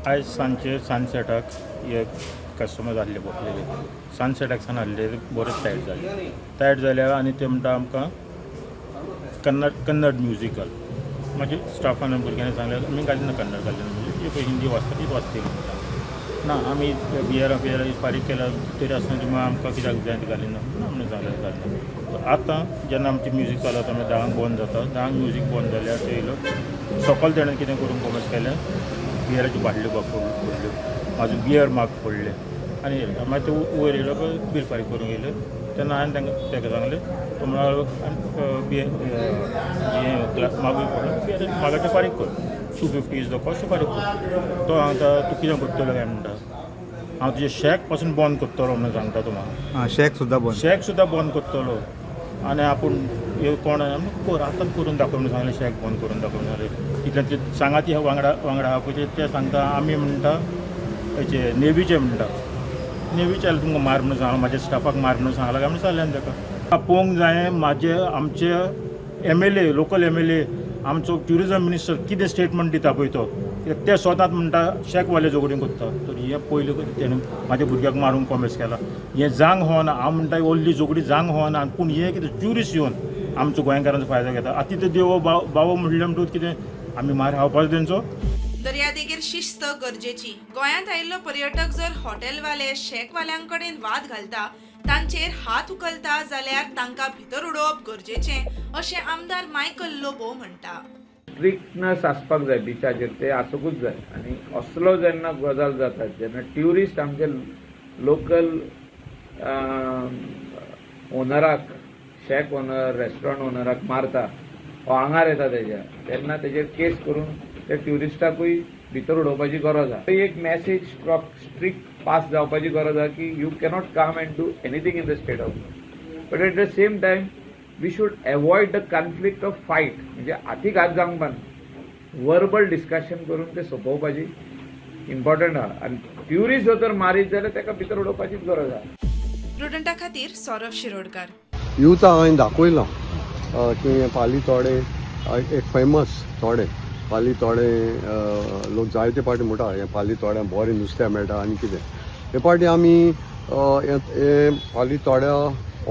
आयज सांजचे सनसेटाक हे कस्टमर आहले बसलेले. सनसेटाक सान आहले, बरेच टायट जाले. टायट जाल्यार आनी ते म्हणटा, आमकां कन्नड कन्नड म्युजीक घाल. मागीर स्टाफान, भुरग्यांनी सांगलें, आमी घालिना कन्नड, घालिना. म्हणजे जी पळय हिंदी वाजता तीच वाजतली म्हणटा. ना, आमी बियरां बियरां फारीक केला, तरी आसतना तुमी आमकां कित्याक जाय ते घालिना? ना म्हणून सांगलें, घालिना. आतां जेन्ना आमची म्युजीक चलता, आमी 10ंक बंद जाता. 10ंक म्युजीक बंद जाल्यार तो येयलो सकल. तेणें कितें करूंक कोमेस केलें, बियराच्यो बाटल्यो फोडल्यो, म्हाजो बियर माग फोडलें आनी येयले. मागीर ते वयर येयलो पळय, बील फारीक करूंक येयले तेन्ना हांवें तांकां ताका सांगलें, तो म्हणलो, बियर हें ग्लास मागूय फोडलो, बियर मागाचें फारीक कर, 250 is the cost, फारीक कर. तो सांगता, तूं कितें करतलो काय म्हणटा, हांव तुजें शॅक पासून बंद करतलो म्हणून सांगता तो म्हाका. आं, शॅक सुद्दां बंद. शॅक सुद्दां बंद करतलो आनी आपूण हे कोण कर, आतां करून दाखय म्हणून सांगलें. शॅक बंद करून दाखय म्हणून सांगलें. तितल्यान ते सांगा ती वांगडा वांगडा आहा पळय, ते सांगता, आमी म्हणटा हेचे नेवीचे म्हणटा, नेवीचे जाल्यार तुमकां मार म्हणून सांगलां, म्हाज्या स्टाफाक मार म्हणून सांगलां काय म्हणून सांगलें ताका. पळोवंक जाय म्हाजे आमचे एमएलए, लोकल एमएलए, आमचो ट्युरिजम मिनिस्टर कितें स्टेटमेंट दिता पळय तो. कित्याक ते स्वताच म्हणटा, शॅकवाले झगडीं करता. तर हें पयलीं तेणें म्हाज्या भुरग्याक मारूंक कोमेस केला, हें जावंक होना. हांव म्हणटा, ओन्ली झगडीं जावंक होना, पूण हें कितें ट्युरिस्ट येवन आमचो गोंयकारांचो फायदो घेता. आतां ते देव बावो म्हणलें म्हणटकूच कितें आमी मार खावपाचो तेंचो? दर्यादेगेर शिस्त गरजेची. गोंयांत आयिल्लो पर्यटक जर हॉटेलवाले, शॅकवाल्यां कडेन वाद घालता, तांचेर हात उखलता जाल्यार तांकां भितर उडोवप गरजेचें, अशें आमदार मायकल लोबो म्हणटा. स्ट्रिक्टनस आसपाक जाय बिचाचेर, ते आसूंकूच जाय. आनी असलो जेन्ना गजाल जाता, जेन्ना ट्युरिस्ट आमचे लोकल ओनराक, शॅक ओनर, रेस्टॉरंट ओनराक मारता वो आंगार येता तेज्या, तेन्ना तेजेर केस करून त्या ट्युरिस्टाकूय भितर उडोवपाची गरज आसा. एक मॅसेज स्ट्रिक्ट पास जावपाची गरज आसा की you cannot come and do anything in the state of, but at the same time we should avoid the conflict of fight. म्हणजे हाती घात जावंक ना, वर्बल डिस्कशन करून ते सोंपोवपाची इम्पॉर्टंट आहा. आनी ट्युरिस्ट जर तर मारीत जाल्यार ताका भितर उडोवपाचीच गरज आहा. प्रुडंटा खातीर सौरभ शिरोडकार. युथा हांवें दाखयलां की हें पाली तोडे एक फेमस तोडे, पाली तोडे. लोक जायते पाटी म्हणटा, हें पाली तोड्या बरें नुस्तें मेळटा. आनी कितें, हे पाटी आमी हें पाली तोड्या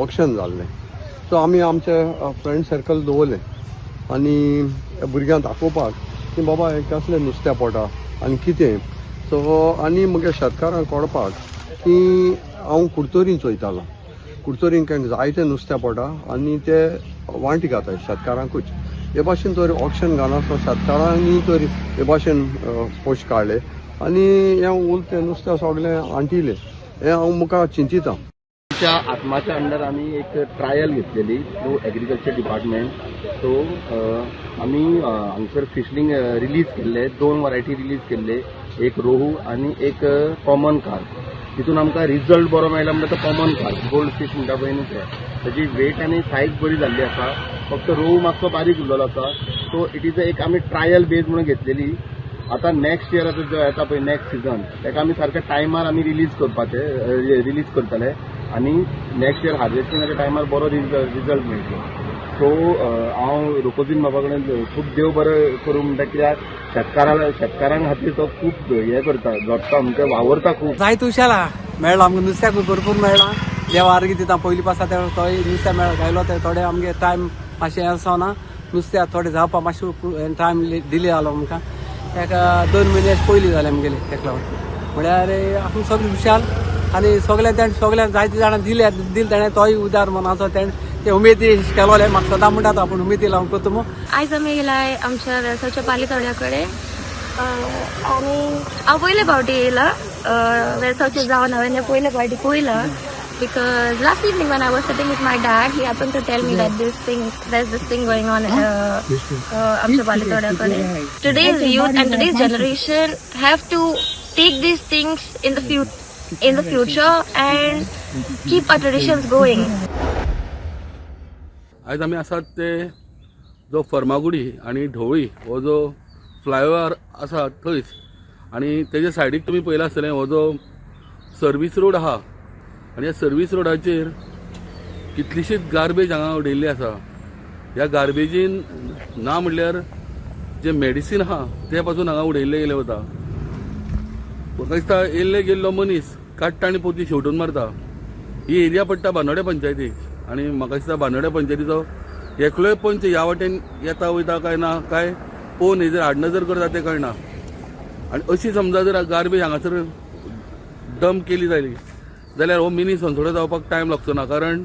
ऑक्शन जाल्लें, सो आमी आमचे फ्रेंड सर्कल दवरलें आनी भुरग्यांक दाखोवपाक की बाबा, हें कसलें नुस्तें पोटा आनी कितें. सो आनी मुगे शेतकारांक कळपाक की हांव कुडतरीन चोयतालो, कुडतरीन कांय जायते नुस्तें पोटा आनी ते वांटी घाताय शेतकारांकूच. हे भाशेन तर ऑक्शन घालना, सो शेतकारांनी तर हे भाशेन पयशे काडले आनी हें उरतें नुस्तें सगळें आंटिलें, हें हांव मुखार चिंतिता. आमच्या आत्माच्या अंडर आमी एक ट्रायल घेतलेली थ्रू एग्रीकल्चर डिपार्टमेंट. सो आमी हांगसर फिशलिंग रिलीज केल्ले, दोन वरायटी रिलीज केल्ले, एक रोहू आनी एक कॉमन कार्प. तितून आमकां रिजल्ट बरो मेळ्ळा म्हणटा तो कॉमन कार्प, गोल्ड फीश म्हणटा पळय न्हू ते. ताजी वेट आनी सायज बरी जाल्ली आसा, फक्त रोहू मातसो बारीक उरलेलो आसा. सो it is एक आमी ट्रायल बेज म्हणून घेतलेली. आतां नेक्स्ट इयर, आतां जो येता पळय नेक्स्ट सिजन, ताका आमी सारक्या टायमार आमी रिलीज करपाचे, रिलीज करतले आनी नेक्स्ट इयर हार्वेस्टिंगाच्या टायमार बरो रिजल्ट मेळटलो. सो हांव रोकोजीन बाबा कडेन खूब देव बरें करूं म्हणटा, कित्याक शेतकारां खातीर तो खूब हें करता, झोडटा, म्हणजे वावरता खूब. जायते हुशार आहा, मेळ्ळा आमकां नुस्त्याकूय भरपूर मेळ्ळां. देवा आर्गी दिता. पयलीं पासा ते तोय नुस्तें मेळ्ळा गायलो ते थोडे आमगे टायम मातशें हें आसना, नुस्त्या थोडे जावपा मातशें टायम डिले जालो आमकां. ताका 2 म्हयने पयलीं जालें आमगेलें. तेका लागून म्हळ्यार आपूण सगळें हुशार आनी सगळें तेणें सगळ्यांक जायते जाणां दिले दिले तेणें. तोय उदार मनाचो, तेणें ते उमेदी केलोलें. म्हाका सदां म्हणटा तो, आपूण उमेदी लावन करता मू. आयज आमी येयलाय आमच्या वेळसाच्या पाली कडेन आनी हांव पयले फावटी येयला. वेळसावचे जावन हांवें हें पयले फावटी पळयलां, because last evening when I was sitting with my dad, he happened to tell me that this thing there's this thing going on आमच्या पाली कडेन. Today's youth and today's generation have to take these things in the future and keep our traditions going. आयज आमी आसात ते जो फर्मागुडी आनी ढवळी हो जो फ्लायओवर आसा थंयच. आनी तेज्या सायडीक तुमी पळयलां आसतलें, हो जो सर्वीस रोड आहा आनी ह्या सर्वीस रोडाचेर कितलीशीच गार्बेज हांगा उडयल्ली आसा. ह्या गार्बेजीन ना म्हणल्यार जे मेडिसीन आहा ते पासून हांगा उडयल्लें गेलें वता. म्हाका दिसता येयल्ले गेल्लो मनीस काडटा आनी पोती शेवटून मारता. ही एरिया पडटा बांदोड्या पंचायतीक आनी म्हाका दिसता बांदोड्या पंचायतीचो एकलोय पंच ह्या वाटेन येता वयता काय ना, काय पळोवन हेजेर आडनजर करता तें कळना. आनी अशी समजा जर गार्बेज हांगासर डंप केली जाली जाल्यार हो मिनी सोनसडो जावपाक टायम लागचो ना, कारण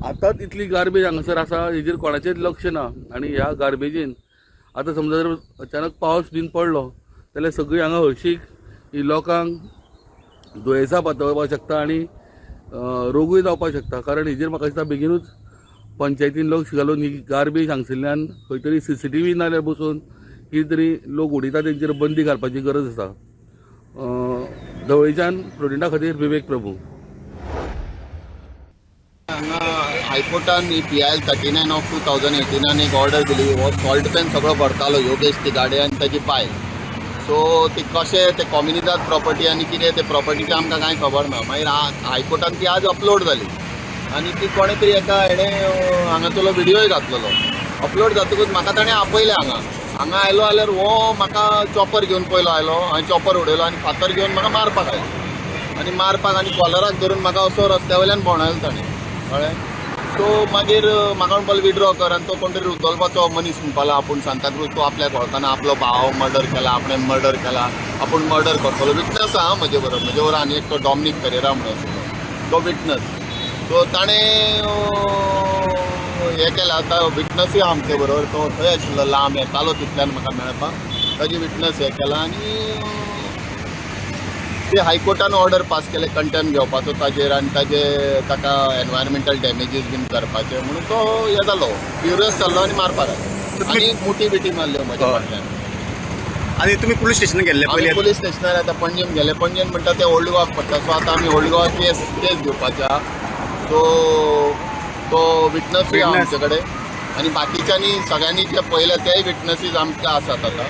आतांच इतली गार्बेज हांगासर आसा हेजेर कोणाचेंच लक्ष ना. आनी ह्या गार्बेजीन आतां समजा जर अचानक पावस बीन पडलो जाल्यार सगळी हांगा हळशीक ही लोकांक दुयेंसां पातळपाक शकता आनी रोगूय जावपाक शकता. कारण हेजेर म्हाका दिसता बेगीनूच पंचायतीन लक्ष घालून ही गार्बेज हांगसरल्यान खंय तरी सीसीटीव्ही नाजाल्यार बसोवन कितें तरी लोक उडयता तेंचेर बंदी घालपाची गरज आसा. ढवळीच्यान प्रुडंटा खातीर विवेक प्रभू. हांगा हायकोर्टान PIL 39 of 2018 एक ऑर्डर दिली. हो सॉल्ट पॅन सगळो भरतालो योगेश तिगाडे आनी ताजी बायल. सो ती कशें ते कॉम्युनिदाद प्रॉपर्टी आनी कितें ते प्रॉपर्टीचें आमकां कांय खबर ना. मागीर हायकोर्टान ती आज अपलोड जाली आनी ती कोणें तरी एका हेणें हांगासरलो व्हिडियोय घातलेलो. अपलोड जातकूच म्हाका ताणें आपयलें हांगा. हांगा आयलो जाल्यार हो म्हाका चॉपर घेवन पयलो आयलो आनी चॉपर उडयलो आनी फातर घेवन म्हाका मारपाक आयलो आनी मारपाक आनी कॉलराक धरून म्हाका असो रस्त्या वयल्यान भोंवडायलो ताणें, कळ्ळें? सो मागीर म्हाका म्हणपाक विड्रॉ कर आनी तो कोण तरी रुदोल्फाचो मनीस म्हणपालो आपूण सांताक्रूज, तो आपल्याक वळखना, आपलो भाव मर्डर केला, आपणें मर्डर केला, आपूण मर्डर करतलो. विटनस आहा म्हजे बरोबर. म्हजे बरोबर आनी एक तो डॉमनीक फेरेरा म्हणून आशिल्लो, तो विटनस. सो ताणें हें केलां. आतां विटनसूय आहा आमचे बरोबर. तो थंय आशिल्लो लांब, येतालो तितल्यान म्हाका मेळपाक. ताजी विटनस हें केलां आनी ते हायकोर्टान ऑर्डर पास केले कंटेम्प्ट घेवपाचो ताजेर आनी ताजे ताका एनवायरमेंटल डॅमेजीस बीन करपाचे म्हणून. तो हे जालो, फ्युरियस जाल्लो आनी मारपाक आयलो आनी मुठी बिटी मारल्यो म्हज्या फाटल्यान. आनी तुमी पुलीस स्टेशनात गेल्ले आमी पयली? पुलीस स्टेशनार आतां पणजेम गेले. पणजेन म्हणटा ते ओल्ड गोवाक पडटा. सो आतां आमी ओल्ड गोवा केस घेवपाचे आहा. सो तो विटनसूय आहा Witness. आमचे कडेन आनी बाकीच्यांनी सगळ्यांनी जे पळयल्या तेय विटनसीस आमकां आसात आतां.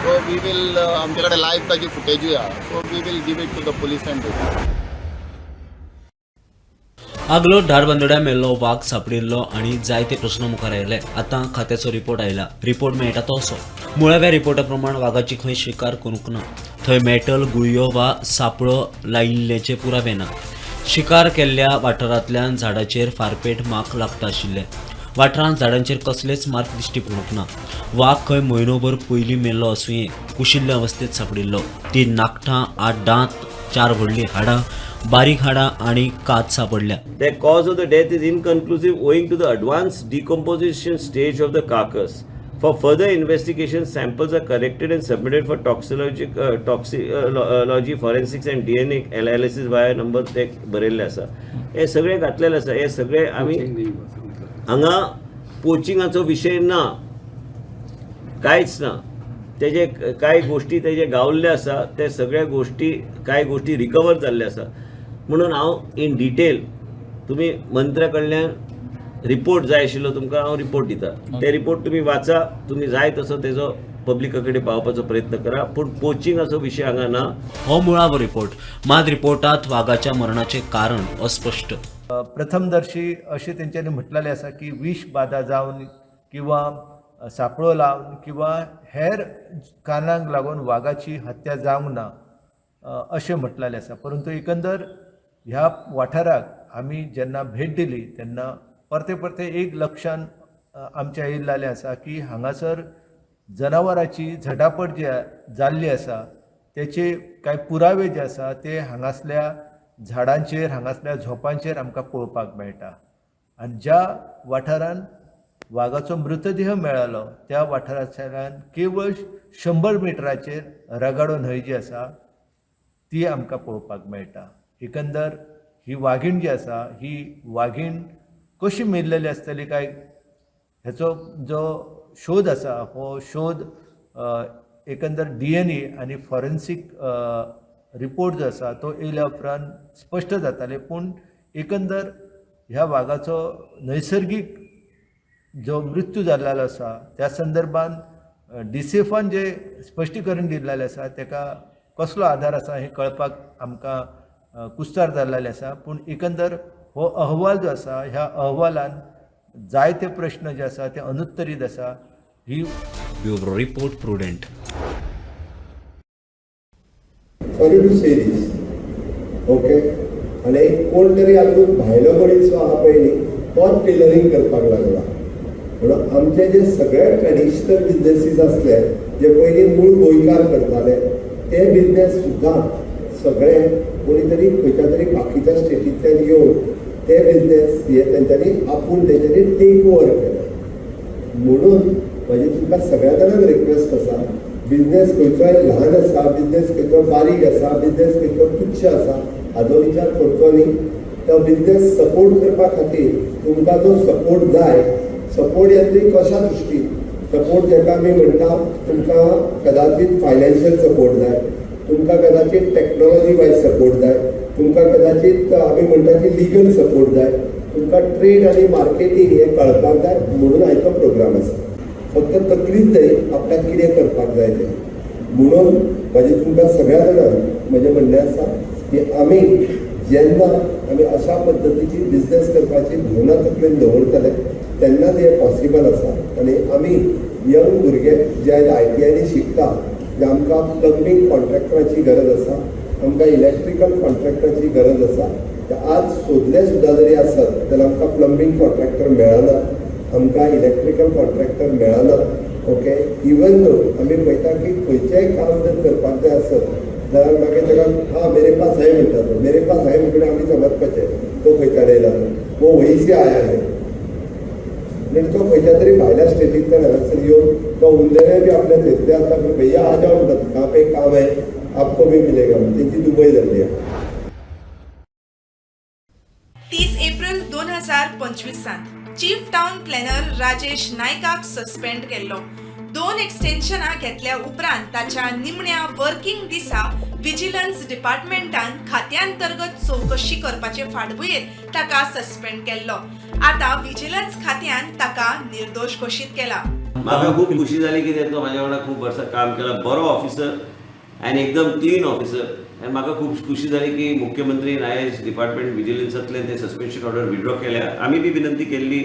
सो we will, आमचे कडेन लायव्ह ताजी फुटेजूय आहा. So we will give it to the police and आगलो धारबांदोड्या मेल्लो वाग सापडिल्लो आनी जायते प्रस्न मुखार आयले. आतां खात्याचो रिपोर्ट आयला. रिपोर्ट मेळटा तो असो: मुळाव्या रिपोर्टा प्रमाण वागाची खंय शिकार करूंक ना. थंय मेटल, गुळयो वा सापळो लायिल्ल्याचे पुरावे ना. शिकार केल्ल्या वाठारांतल्यान झाडाचेर फारपेट मार्क लागता आशिल्ले. वाठारांत झाडांचेर कसलेच मार्क दिश्टी पडूंक ना. वाग खंय म्हयनोभर पयलीं मेल्लो आसुये. कुशिल्ले अवस्थेत सापडिल्लो. तीन नाखटां, आठ दांत, चार व्हडलीं हाडां, बारीक हाडां आनी कात सापडल्या. The cause of the death is inconclusive owing to the advanced decomposition stage of the carcass. For further investigation, samples are collected and submitted for toxicology, forensics and DNA analysis via number ते बरयल्ले आसा. हे सगळे घातलेले आसा. हे सगळे आमी हांगा पोचिंगाचो विशय ना, कांयच ना. तेजे कांय गोश्टी तेजे गावल्ले आसा, ते सगळे गोश्टी, कांय गोश्टी रिकवर जाल्ले आसा. म्हणून हांव इन डिटेल तुमी मंत्र्या कडल्यान रिपोर्ट जाय आशिल्लो तुमकां, हांव रिपोर्ट दिता. ते रिपोर्ट तुमी वाचा. तुमी जाय तसो तेजो पब्लिका कडेन पावपाचो प्रयत्न करा, पूण पोचिंगाचो विशय हांगा ना. हो मुळावो रिपोर्ट. मात रिपोर्टात वागाच्या मरणाचें कारण अस्पश्ट. प्रथमदर्शी अशें तेंच्यांनी म्हटलेलें आसा की विश बादा जावन किंवा सापळो लावन किंवा हेर कारणांक लागून वागाची हत्या जावंक ना अशें म्हटलेलें आसा. परंतु एकंदर ह्या वाठाराक आमी जेन्ना भेट दिली तेन्ना परते परते एक लक्षान आमच्या येयल्लें आसा की हांगासर जनावरांची झटापट जी जाल्ली आसा तेचे कांय पुरावे जे आसा ते हांगासल्या झाडांचेर, हांगासल्या झोपांचेर आमकां पळोवपाक मेळटा. आनी ज्या वाठारान वागाचो मृतदेह मेळ्ळो त्या वाठारांतल्यान केवळ 100 मिटराचेर रगाडो न्हंय जी आसा ती आमकां पळोवपाक मेळटा. एकंदर ही वागीण जी आसा ही वागीण कशी मेल्लेली आसतली काय हेचो जो शोध आसा हो शोध एकंदर डीएनए आनी फॉरेन्सीक रिपोर्ट जो आसा तो येयल्या उपरांत स्पश्ट जातालें. पूण एकंदर ह्या वागाचो नैसर्गीक जो मृत्यू जाल्लो आसा त्या संदर्भान डीसीएफान जे स्पश्टीकरण दिल्लेलें आसा तेका कसलो आधार आसा हें कळपाक आमकां कुस्तार जाल्लेलें आसा. पूण एकंदर हो अहवाल जो आसा ह्या अहवालान जायते प्रश्न जे आसा ते अनुत्तरीत आसा ही bureau report, Prudent. Sorry to say this, okay. आनी कोण तरी आजून भायलो मनीस जो आहा पळय न्ही, तोच टेलरींग करपाक लागला. म्हणून आमचे जे सगळे ट्रेडिशनल बिजनेसीस आसले, जे पयलीं मूळ गोंयकार करताले, ते बिजनेस सुद्दां सगळे कोणी तरी खंयच्या तरी बाकीच्या स्टेटींतल्यान येवन ते बिजनेस हे तेंच्यांनी आपूण तेंच्यांनी टेक ओवर केले. म्हणून म्हाजी तुमकां सगळ्या जाणांक रिक्वेस्ट आसा, बिजनेस खंयचोय ल्हान आसा, बिजनेस खंयचो बारीक आसा, बिजनेस खंयचो तुच्छ आसा हाजो विचार करचो न्ही. तो बिजनेस सपोर्ट करपा खातीर तुमकां जो सपोर्ट जाय, सपोर्ट येतली कशा दृश्टीन, सपोर्ट जाका आमी म्हणटा, तुमकां कदाचीत फायनान्शियल सपोर्ट जाय, तुमकां कदाचीत टॅक्नोलॉजी वायज सपोर्ट जाय, तुमकां कदाचीत आमी म्हणटा की लिगल सपोर्ट जाय, तुमकां ट्रेड आनी मार्केटींग हें कळपाक जाय. म्हणून आयचो प्रोग्राम आसा. फक्त तकलीच न्हय, आपल्याक कितें करपाक जाय तें. म्हणून म्हाजें तुमकां सगळ्या जाणांक म्हजें म्हणणें आसा की आमी जेन्ना आमी अशा पद्दतीची बिजनेस करपाची भावना तकलेन दवरतले तेन्नाच हें पॉसिबल आसा. आनी आमी यंग भुरगे जे आयज आयटीआयनी शिकता, जे आमकां प्लंबींग कॉन्ट्रॅक्टराची गरज आसा, आमकां इलेक्ट्रिकल कॉन्ट्रॅक्टराची गरज आसा. आज सोदले सुद्दां जरी आसत जाल्यार आमकां प्लंबींग कॉन्ट्रॅक्टर मेळना, आमकां इलेक्ट्रिकल कॉन्ट्रॅक्टर मेळना. ओके, इवन दो आमी पळयता की खंयचेंय काम जर करपाक जाय आसत जाल्यार मागीर ताका "हाँ, मेरे पास है" म्हणटा तो. "मेरे पास है" म्हणटकीर आमी समजपाचें तो खंयच्यान येयला तो. "वो वही से आया है" म्हणजे तो खंयच्या तरी भायल्या स्टेटींतल्यान हांगासर येवन तो उरलेले बी आपल्या थंयसले आसा. "भैया, आ जाओ" म्हणटात, "कहाँ पे काम है, आपको भी मिलेगा." तेंची दुबय जाल्ली आहा. 30 April 2025 chief town planner Rajesh नायकाक सस्पेंड केल्लो. दोन एक्सटेन्शनां घेतल्या उपरांत ताच्या निमण्या वर्किंग दिसा विजिलन्स डिपार्टमेंटान खात्यांतर्गत चवकशी करपाचे फाटभुंयेर ताका सस्पेंड केल्लो. आतां विजिलन्स खात्यान ताका निर्दोश घोशीत केला. म्हाका खूब खुशी जाली की तो म्हाज्या वांगडा खूब वर्सां काम केलां. बरो ऑफिसर आनी एकदम क्लीन ऑफिसर. आनी म्हाका खूब खुशी जाली की मुख्यमंत्री आयज डिपार्टमेंट विजिलन्सांतल्यान ते सस्पेन्शन ऑर्डर विड्रॉ केल्या. आमी बी विनंती केल्ली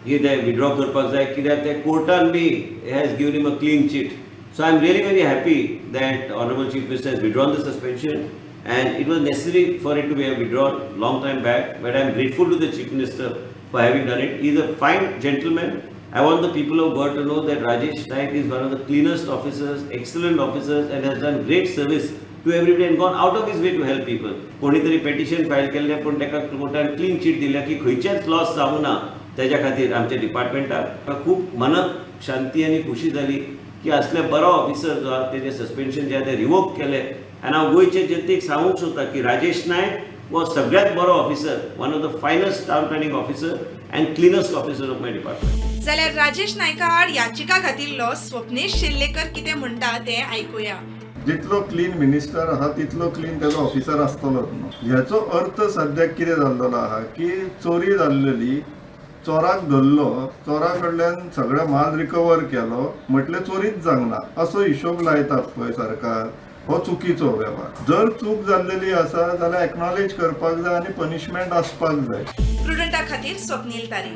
की ते विड्रॉ करपाक जाय, कित्याक ते कोर्टान बी has given him a clean chit. So I am really very happy that Honourable Chief Minister has withdrawn the suspension, and it was necessary for it to be withdrawn long time back, but I am grateful to the Chief Minister for having done it. He is a fine gentleman. I want the people of Goa to know that Rajesh Naik is one of the cleanest officers, excellent officers, and has done great service to everybody and gone out of his way to help people. कोणी तरी petition file केल्लें, पूण ताका कोर्टान clean chit दिल्या की खंयचेच loss जावंक ना. तेज्या खातीर आमच्या डिपार्टमेंटाक खूब मनाक शांती आनी खुशी जाली की असले बरो ऑफिसर जो आहा, तेजें सस्पेन्शन जें आहा तें रिवोक केलें. आनी हांव गोंयचे जनतेक सांगूंक सोदता की राजेश नायक हो सगळ्यात बरो officer, one of the finest town planning officer and cleanest officer of my department. जाल्यार राजेश नायका आड याचिका घातिल्लो स्वप्नेश शेल्लेकर कितें म्हणटा तें आयकुया. जितलो क्लीन मिनिस्टर आहा, तितलो क्लीन तेजो ऑफिसर आसतलोच न्हू. ह्याचो अर्थ सद्याक कितें जाल्लो आहा की चोरी जाल्लेली, चोराक धरलो, चोरा कडल्यान सगळें माल रिकवर केलो म्हटल्यार चोरीच जावंक ना असो हिशोब लायतात पळय सरकार, हो चुकीचो वेव्हार. जर चूक जाल्लेली आसा जाल्यार एक्नॉलेज करपाक जाय आनी पनिशमेंट आसपाक जाय. प्रुडंटा खातीर स्वप्नील तारी.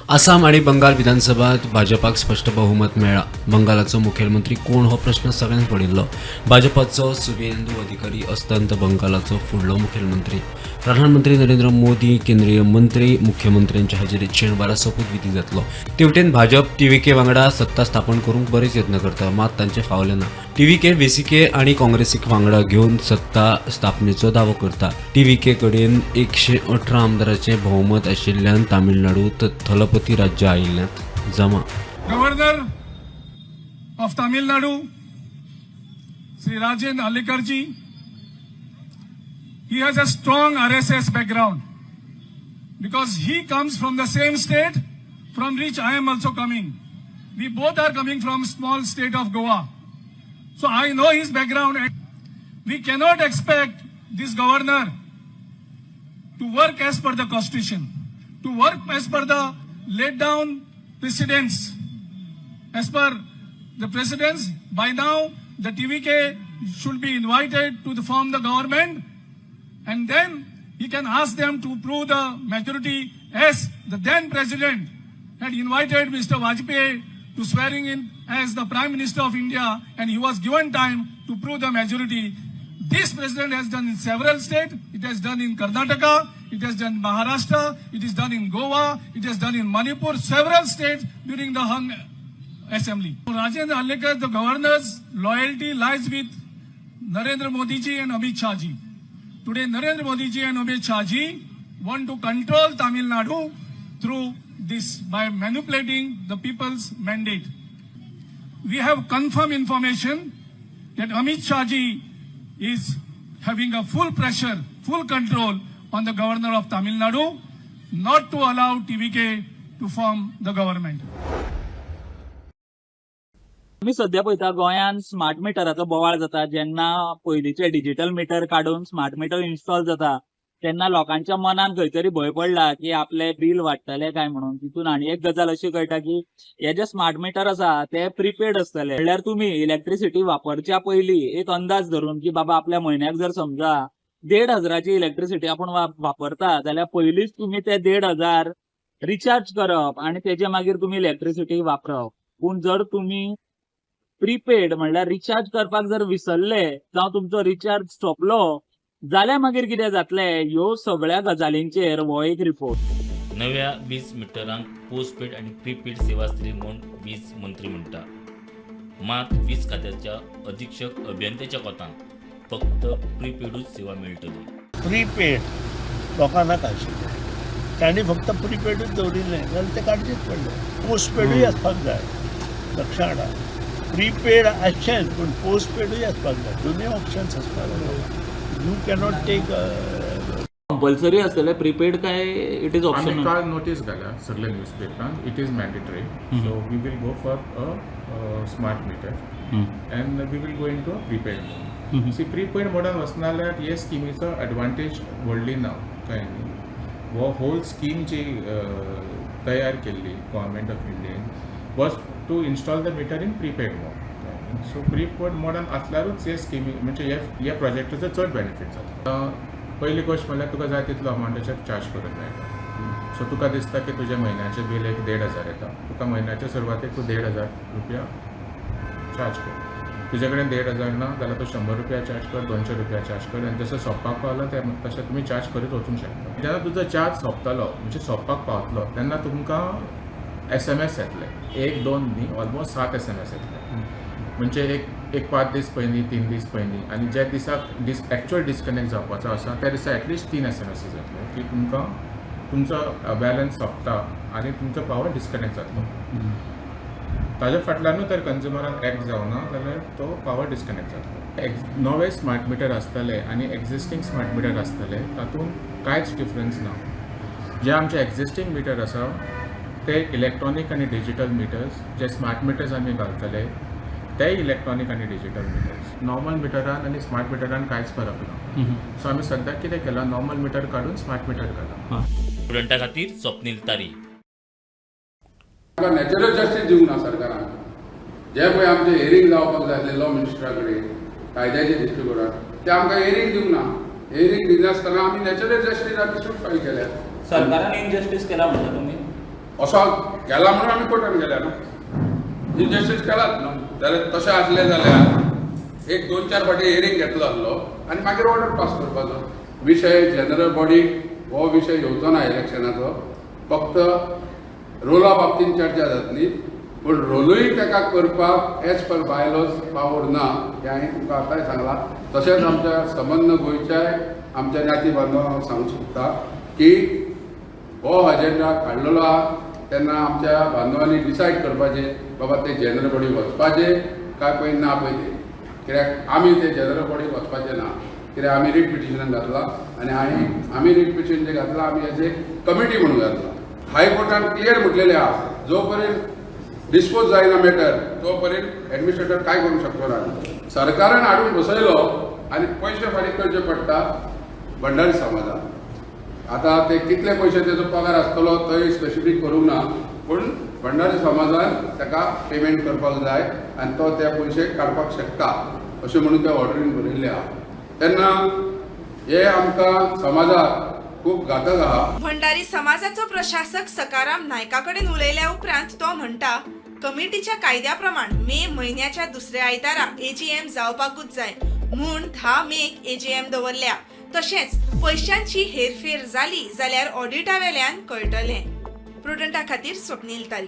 आसाम आनी बंगाल विधानसभात भाजपाक स्पश्ट बहुमत मेळ्ळां. बंगालाचो मुखेलमंत्री कोण हो प्रश्न सगळ्यांक पडिल्लो. भाजपाचो सुवेंदू अधिकारी अस्तंत बंगालाचो फुडलो मुखेलमंत्री. प्रधानमंत्री नरेंद्र मोदी, केंद्रीय मंत्री, मुख्यमंत्र्यांच्या हाजेरीत शेनवारा सोपूतविधी जातलो. तेवटेन भाजप टीव्हीके वांगडा सत्ता स्थापन करूंक बरेच यत्न करता, मात तांचे फावले ना. टीव्हीके व्हीसीके आनी काँग्रेसीक वांगडा घेवन सत्ता स्थापनेचो दावो करता. टीव्हीके कडेन 118 आमदाराचें भोवमत आशिल्ल्यान तामिळनाडूत थलपती राज्य आयिल्ल्यान जमा. Governor of Tamil Nadu, Sri Rajendra Arlekar ji, he has a strong RSS background because he comes from the same state from which I am also coming. We both are coming from small state of Goa. So I know his background, and we cannot expect this governor to work as per the constitution, to work as per the laid down precedents. As per the precedents, by now the TVK should be invited to form the government, and then he can ask them to prove the majority, as the then president had invited Mr. Vajpayee. to swearing in as the Prime Minister of India, and he was given time to prove the majority. This president has done in several states. It has done in Karnataka, it has done in Maharashtra, it is done in Goa, it has done in Manipur, several states during the Hung Assembly. Rajendra Arlekar, the governor's loyalty lies with Narendra Modi ji and Amit Shah ji. Today, Narendra Modi ji and Amit Shah ji want to control Tamil Nadu through this by manipulating the people's mandate. We have confirmed information that Amit Shah ji is having a full pressure, full control on the governor of Tamil Nadu not to allow TVK to form the government. आमी सध्या पळयता, गोंयांत smart मिटराचो बोवाळ जाता. जेन्ना पयलींचे digital metre काडून smart meter install जाता, तेन्ना लोकांच्या मनान खंय तरी भंय पडला की आपले बील वाडटले काय म्हणून. तितून आनी एक गजाल अशी कळटा की हे जे स्मार्ट मिटर आसा ते प्रिपेड आसतले. म्हणल्यार तुमी इलेक्ट्रिसिटी वापरच्या पयलीं एक अंदाज धरून की बाबा, आपल्या म्हयन्याक जर समजा 1,500ची इलेक्ट्रिसिटी आपूण वापरता जाल्यार पयलींच तुमी ते 1,500 रिचार्ज करप आनी तेजे मागीर तुमी इलेक्ट्रिसिटी वापरप. पूण जर तुमी प्रीपेड म्हणल्यार रिचार्ज करपाक जर विसरले जावं तुमचो रिचार्ज सोंपलो जाल्यार मागीर कितें जातलें, ह्यो सगळ्या गजालींचेर हो एक रिपोर्ट. नव्या वीज मिटरांक पोस्टपेड आनी प्रीपेड सेवा आसतली म्हूण वीज मंत्री म्हणटा. मात वीज खात्याच्या अधीक्षक अभियंत्याच्या कोतान फक्त प्रीपेडूच सेवा मेळटली. प्रीपेड लोकांक नाका आशिल्लें. तांणी फक्त प्रीपेडूच दवरिल्लें जाल्यार तें काडचेंच पडलें. पोस्टपेडूय आसपाक जाय. लक्षात हाडा, प्रीपेड आसचेंच पूण पोस्टपेडूय आसपाक जाय. दोनूय ऑप्शन्स आसपाक जाय. You cannot take compulsory आसतलें प्रीपेड काय it is आमी ऑप्शनल? काल नोटीस घाल्या सगळे न्यूजपेपरान. It is mandatory, so we will go for a smart meter and we will go into a prepaid mode. See, prepaid मोडान वचना जाल्यार हे स्किमीचो एडवांटेज व्हडली ना, कळ्ळें न्ही? हो होल स्कीम जी तयार केल्ली गव्हर्मेंट ऑफ इंडियेन was to install the meter in prepaid mode. So prepaid मोडान आसल्यारूच हे स्किमी म्हणजे हे ह्या प्रोजेक्टाचो चड बेनिफीट जाता. पयली गोश्ट म्हणल्यार तुका जाय तितलो अमावंटाचेर चार्ज करूंक मेळटा. सो तुका दिसता की तुजें म्हयन्याचें बील एक 1,500 येता, तुका म्हयन्याच्या सुरवातेक तूं 1,500 रुपया चार्ज कर. तुजे कडेन 1,500 ना जाल्यार तूं 100 रुपया चार्ज कर, 200 रुपया चार्ज कर आनी जसो सोंपपाक पावलो ते तशें तुमी चार्ज करीत वचूंक शकता. जेन्ना तुजो चार्ज सोंपतलो, म्हणजे सोंपपाक पावतलो, तेन्ना तुमकां एसएमएस येतले. एक दोन न्ही, ऑलमोस्ट सात एसएमएस येतले. म्हणजे एक एक 5 दीस पयलीं, 3 दीस पयलीं आनी ज्या दिसाक एक्चुअल डिस्कनेक्ट जावपाचो आसा त्या दिसा एटलिस्ट तीन एसएमएसीस येतले की तुमकां तुमचो बॅलन्स सोंपता आनी तुमचो पावर डिस्कनेक्ट जातलो. ताज्या फाटल्यानूय तर कंज्युमरान एक्ट जावना जाल्यार तो पावर डिस्कनेक्ट जातलो. नवे स्मार्ट मिटर आसतले आनी एक्झिस्टींग स्मार्ट मिटर आसतले तातूंत कांयच डिफरन्स ना. जे आमचे एक्झिस्टींग मिटर आसा ते इलेक्ट्रॉनीक आनी डिजिटल मिटर्स, जे स्मार्ट मिटर्स आमी घालतले तेय इलेक्ट्रॉनीक आनी डिजिटल मिटर्स. नॉर्मल मिटरान आनी स्मार्ट मिटरान कांयच फरक ना. सो आमी सद्याक कितें केलां, नॉर्मल मिटर काडून स्मार्ट मिटर घाला. स्टुडंटा खातीर स्वप्नील तारी. आमकां नॅचरल जस्टीस दिवंक ना सरकारान. जे पळय आमचें हियरींग जावपाक जाय आसलें लॉ मिनिस्टरा कडेन कायद्याच्या दृश्टिकोनान, ते आमकां हियरींग दिवंक ना. हियरींग दिनासतना आमी नॅचरल जस्टीस आमी सूट फायल केल्या. सरकारान इनजस्टीस केला म्हणटा तुमी? असो केला म्हणून आमी कोर्टान गेल्या न्हू. इनजस्टीस केलाच न्हू. जाल्यार तशें आसलें जाल्यार एक दोन चार फावटी हियरींग घेतलो आसलो आनी मागीर ऑर्डर पास करपाचो. विशय जनरल बॉडीक हो विशय येवचो ना इलेक्शनाचो. फक्त रोला बाबतीन चर्चा जातली, पूण रोलूय ताका करपाक एज पर बायलॉज पावर ना हें हांवें तुमकां आतांय सांगलां. तशेंच आमच्या संबंद गोंयच्याय आमच्या ज्ञाती बांधवांक हांव सांगूंक सोदता की हो अजेंडा काडलेलो आहा तेन्ना आमच्या बांधवांनी डिसायड करपाचें, बाबा ते जनरल बॉडी वचपाचें काय पळय ना पळय ते. कित्याक आमी ते जनरल बॉडीक वचपाचें ना, कित्याक आमी रीट पिटिशनान घातलां आनी हांवें आमी रीट पिटिशन जें घातलां, आमी एज ए कमिटी म्हणून घातलां. हायकोर्टान क्लियर म्हटलेलें आहा, जो पर्यंत डिस्पोज जायना मॅटर तो पर्यंत एडमिनिस्ट्रेटर काय करूंक शकतो ना. सरकारान हाडून बसयलो आनी पयशे फारीक करचे पडटा भंडारी समाजाक. आतां ते कितले पयशे तेजो पगार आसतलो तोय स्पेसिफीक करूंक ना, पूण भंडारी समाजान ताका पेमेंट करपाक जाय आनी तो ते पयशे काडपाक शकता अशें म्हणून त्या ऑर्डरीन बरयल्लें आहा. तेन्ना हे आमकां समाजाक खूब घातक आहा. भंडारी समाजाचो प्रशासक सकाराम नायका कडेन उलयल्या उपरांत तो म्हणटा, कमिटीच्या कायद्या प्रमाण मे म्हयन्याच्या दुसऱ्या आयतारा एजीएम जावपाकूच जाय म्हूण 10 मेक एजीएम दवरल्या. तशेंच पयशांची हेरफेर जाली जाल्यार ऑडिटा वेल्यान कळटलें. प्रुडंटा खातीर स्वप्नील तारी.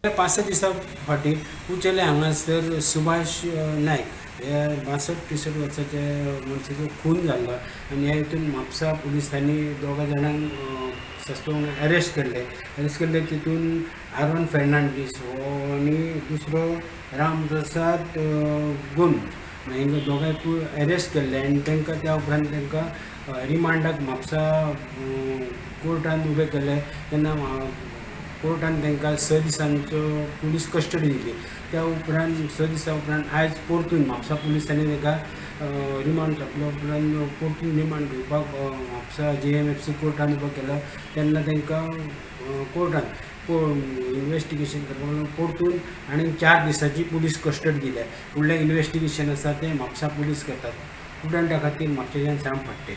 5-6 दिसां फाटीं उचेले हांगासर सुभाष नायक हे 62-63 वर्साचे मनशाचो खून जाल्लो आनी ह्या हितून म्हापसा पुलिसांनी 2 जाणांक सस्पेक्ट अरेस्ट केल्ले. अरेस्ट केल्ले तितून आरोन फेर्नांडीस हो आनी दुसरो रामप्रसाद गोंद हांकां दोगांयकूय अरेस्ट केल्ले आनी तांकां त्या उपरांत तांकां रिमांडाक म्हापसा कोर्टान उबे केले. तेन्ना कोर्टान तांकां 6 दिसांचो पुलीस कस्टडी दिली. त्या उपरांत 6 दिसां उपरांत आयज परतून म्हापसा पुलिसांनी ताका रिमांड सोंपल्या उपरांत परतून रिमांड घेवपाक म्हापसा JMFC कोर्टान उबो केलो. तेन्ना तांकां कोर्टान इन्वेस्टिगेशन करपाक परतून आनी 4 दिसांची पुलीस कस्टडी दिल्या. फुडलें इन्वेस्टिगेशन आसा तें म्हापसा पुलीस करतात. प्रुडंटा खातीर म्हापशेच्यान श्याम फडते.